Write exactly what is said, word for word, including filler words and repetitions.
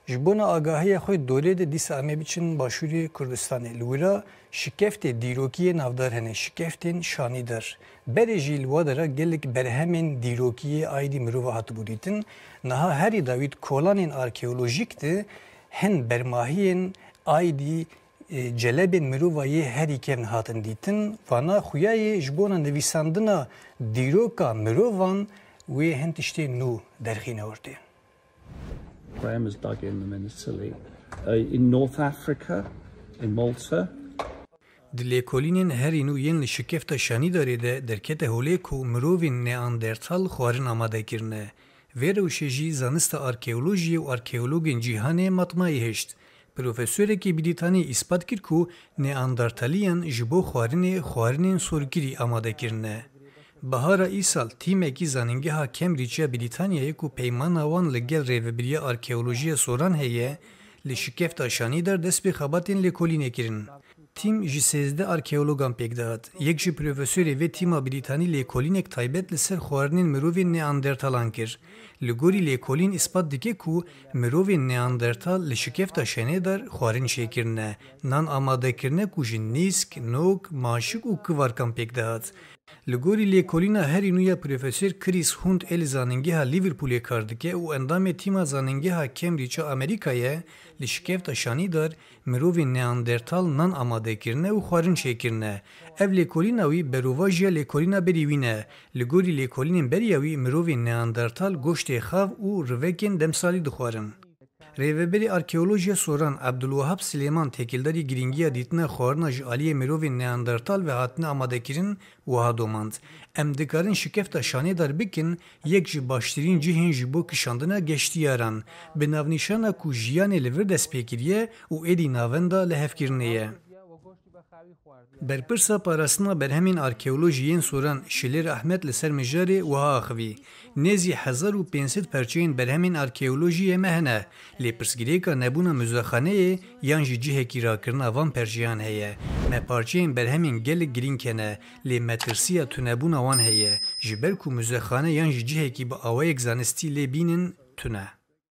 Ji bona agahiya xwe dorê de dîsa em ê biçin Başûrê Kurdistanê. Li wira şikeftê dîrokî yê navdar hene, şikeftên şanîdar. Berê jî li wa dera gelek berhemên dîrokî yê aîdî mirova hatibû dîtin. Niha herî dawî di kolanên arkeolojîk de hin bermahiyên aîdî, e, celebên mirova yê herî kevn hatin dîtin. Vana xuya yê ji bona nivîsandina dîroka mirovan wê hin tiştên nû derxîne ortê. Graham's dug in them in Italy, uh, in North Africa, in Malta. Di lêkolînên herî nû yên li şikefta Şanîdarê de derkete holê ku mirovên Neandertal xwarin amade kirine. Vê rewşê jî zanista arkeolojiyê û arkeologên cîhanê matmayî hişt. Profesorekî Brîtanî îspat kir ku Neandertaliyan ji bo xwarinê xwarinên sorkirî amade kirine. Bihara îsal tîmekî Zanîngeha Cambridge ya Brîtanyayê ku peymana wan li gel Rêvebiriya Arkeolojiya Soran heye, li şikefta Şanîdar dest bi xebatên lêkolînê kirin. Tîm ji sêzdeh arkeologan pêk dihat. Yek ji profesorê vê tîma Brîtanî lêkolînek taybet li ser xwarinên mirovên Neandertalan kir. Li gorî lêkolîn îspat dike ku mirovên Neandertal li şikefta Şanîdar xwarin çêkirine, nan amade kirine ku ji nîsk, nok, maşik û kivarkan pêk dihat. Li gorî lêkolîna herî nû ya Profesor Chris Hunt ê li Zanîngeha Liverpoolê kar dike û endamê tîma Zanîngeha Cambridge a Amerîkayê, li şikefta Şanîdar mirovên Neandertal nan amade kirine û xwarin çêkirine. Ev lêkolîna wî berovajiya lêkolîna berî wî ne. Li gorî lêkolînên beriya wî mirovên Neandertal goştê xav û rivekên demsalî dixwarin. Rêveberê Arkeolojiya Soran Abdulwahab Silêman têkildarî girîngiya dîtina xwarina ji aliyê mirovên Neandertal ve hatine amadekirin wiha domand, Em dikarin şikefta Şanêdar bikin yek ji baştirîn cihên ji bo kişandina geştiyaran, bi navnîşana ku jiyanê li vir dest pê kiriye û êdî navenda lihevkirinê ye. Berpirsa parastina berhemên arkeolojî yên Soran Şilêr Ahmet li ser mijarê wiha axivî, Nêzî hezar û pênc sed perçeyên berhemên arkeolojiyê me hene, lê pirsgirêka nebûna muzexaneyê yan jî cihekî rakirina van perçeyan heye. Me parçeyên berhemên gelek girîng hene, lê metirsiya tunebûna wan heye, ji ber ku muzexane yan jî cihekî bi awayek zanistî lê bînin tune.